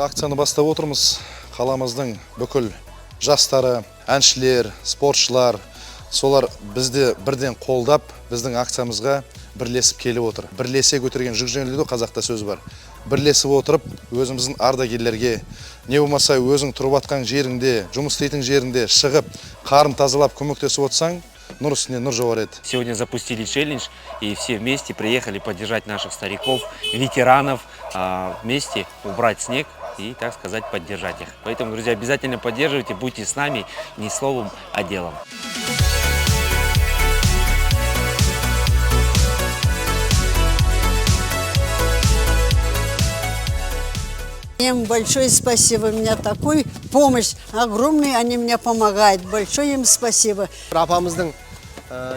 Акцияны бастап отырмыз. Қаламыздың бүкіл жастары, әншілер, спортшылар, солар бізді бірден қолдап, біздің акциямызға бірлесіп келіп отыр. Бірлесе көтерген жүк жеңіл дейді ғой, қазақта сөз бар. Бірлесіп отырып, өзіміздің ардагерлерге, не болмаса өзің тұрып жатқан жеріңде, жұмыс істейтін жеріңде шығып, қарын тазалап, көмектесіп отырсаң, нұр үстіне нұр жауар еді. Сегодня запустили челлендж и все вместе приехали поддержать наших стариков, ветеранов, вместе убрать снег и, так сказать, поддержать их. Поэтому, друзья, обязательно поддерживайте, будьте с нами не словом, а делом. Им большое спасибо. У меня такой помощь огромная, они мне помогают. Большое им спасибо. Бір апамыздың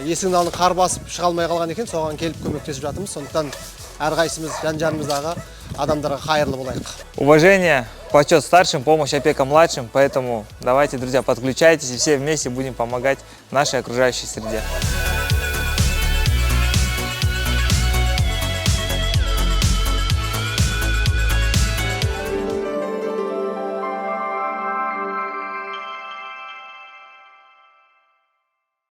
есігінің алдын қар басып, шыға алмай қалған екен, соған келіп көмектесіп жатырмыз. Сондықтан әрқайсымыз жан жағымыздағы адамдарға қайырлы болайық. Уважение, почет старшим, помощь, опека младшим. Поэтому давайте, друзья, подключайтесь, и все вместе будем помогать нашей окружающей среде.